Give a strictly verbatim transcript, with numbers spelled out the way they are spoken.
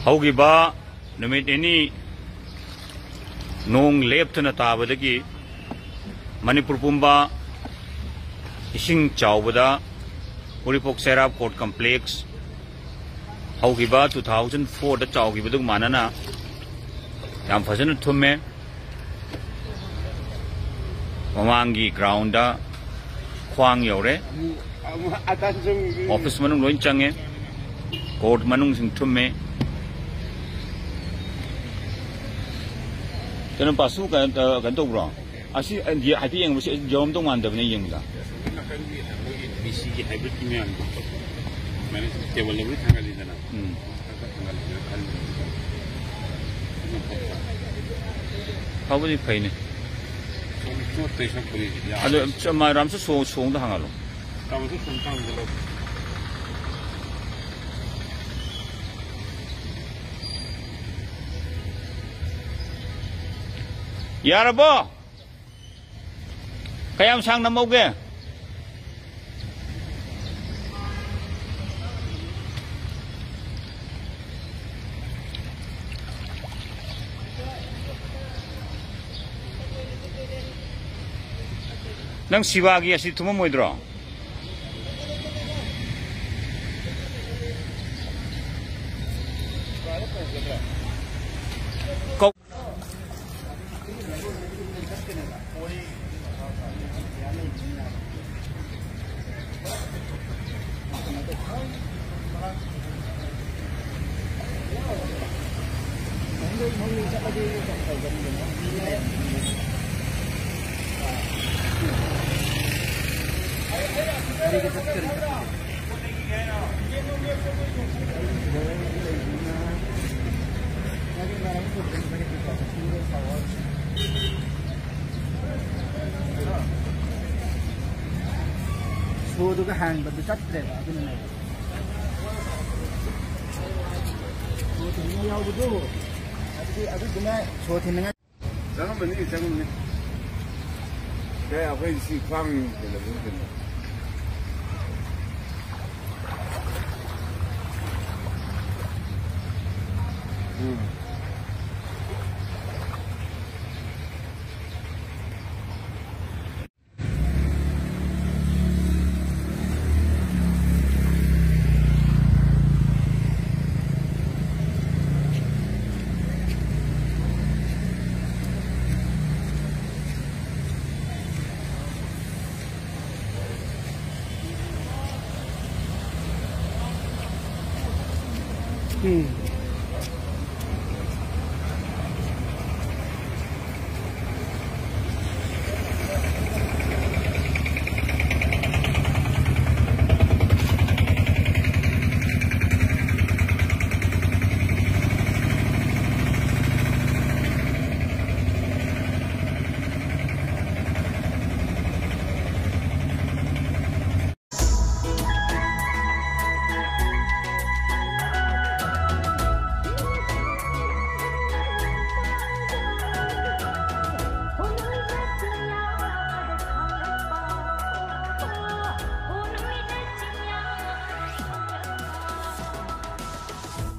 ꯍꯧꯈꯤꯕ ꯅꯨꯃꯤꯠ ꯅꯤꯅꯤ ꯅꯣꯡ ꯂꯦꯞꯇꯅ ꯇꯥꯕꯗꯒꯤ ꯃꯅꯤꯄꯨꯔ ꯄꯨꯝꯕ ꯏꯁꯤꯡ ꯆꯥꯎꯕꯗ ꯎꯔꯤꯄꯣꯛ ꯆꯩꯔꯥꯞ ꯀꯣꯔꯠ ꯀꯝꯄ꯭ꯂꯦꯛꯁ ꯍꯧꯈꯤꯕ two thousand fourꯗ ꯆꯥꯎꯈꯤꯕꯗꯨꯒ ꯃꯥꯟꯅꯅ ꯌꯥꯝ ꯐꯖꯅ ꯊꯨꯝꯃꯦ꯫ ꯃꯃꯥꯡꯒꯤ ꯒ꯭ꯔꯥꯎꯟꯗ ꯈ꯭ꯋꯥꯡ ꯌꯧꯔꯦ꯫ ꯑꯣꯐꯤꯁ ꯃꯅꯨꯡ ꯂꯣꯏ ꯆꯪꯉꯦ꯫ ꯀꯣꯔꯠ ꯃꯅꯨꯡꯁꯤꯡ ꯊꯨꯝꯃꯦ꯫ ꯀꯩꯅꯣ, ꯄꯥꯁꯨ ꯀꯩꯅꯣ ꯇꯧ-, ꯀꯩꯅꯣ ꯇꯧꯕ꯭ꯔꯣ? ꯑꯁꯤ, ꯑ, ꯌꯦ-, ꯍꯥꯏꯐꯦꯠ ꯌꯦꯡꯕꯁꯤ ꯌꯧꯔꯝꯗꯧ ꯃꯥꯟꯗꯕꯅꯦ ꯌꯦꯡꯕꯗ꯫ ꯅꯥꯀꯟꯒꯤ ꯑꯩꯈꯣꯏꯒꯤ ꯕꯤ ꯁꯤꯒꯤ ꯍꯥꯏꯕ꯭ꯔꯤꯠꯀꯤ ꯃꯌꯥꯝꯗꯣ ꯁꯨꯃꯥꯏꯅ ꯇꯦꯕꯜꯗꯕꯨꯗꯤ ꯊꯥꯡꯒꯠꯂꯤꯗꯅ꯫ ꯎꯝ꯫ ꯈꯔ ꯊꯥꯡꯒꯠꯂꯤꯗꯅ ꯈꯟꯕꯅꯦ꯫ ꯑꯗꯨꯅ ꯐꯠꯇ꯭ꯔꯥ? ꯐꯕꯨꯗꯤ ꯐꯩꯅꯦ꯫ ꯁꯣꯝ ꯆꯣꯠꯇꯣꯏ ꯁꯔꯨꯛꯄꯨꯗꯤ ꯌꯥꯔꯦ꯫ ꯑꯗꯣ ꯆ-, ꯃ-, ꯔꯥꯝꯁꯨ ꯁꯣ-, ꯁꯣꯡꯗ ꯍꯥꯡꯍꯜꯂꯣ꯫ ꯔꯥꯝꯁꯨ ꯁꯣꯝ ꯊꯥꯡꯖꯜꯂꯣ꯫ ꯌꯥꯔꯕꯣ? ꯀꯌꯥꯝ ꯁꯥꯡ ꯅꯝꯍꯧꯒꯦ? ꯅꯪ ꯁꯤꯕꯥꯒꯤ ꯑꯁꯤ ꯊꯨꯝꯃꯝꯃꯣꯏꯗ꯭ꯔꯣ? ꯁꯣꯗꯨꯒ ꯍꯥꯟꯕꯗꯨ ꯆꯠꯇ꯭ꯔꯦꯕ, ꯑꯗꯨꯅꯅꯦꯕ꯫ ꯌꯥꯎꯕꯗꯣ, ꯑꯗꯨꯗꯤ ꯑꯗꯨꯗꯨꯅ ꯁꯣ ꯊꯤꯟꯅꯉꯥꯏ꯫ ꯆꯪꯉꯝꯃꯅꯤ, ꯆꯪꯉꯝꯃꯅꯤ꯫ ꯀꯩ ꯑꯩꯈꯣꯏ ꯁꯤ ꯈ꯭ꯋꯥꯡ ꯀꯩꯅꯣꯗꯨ ꯀꯩꯅꯣ꯫ ꯎꯝ꯫ ꯎꯝ꯫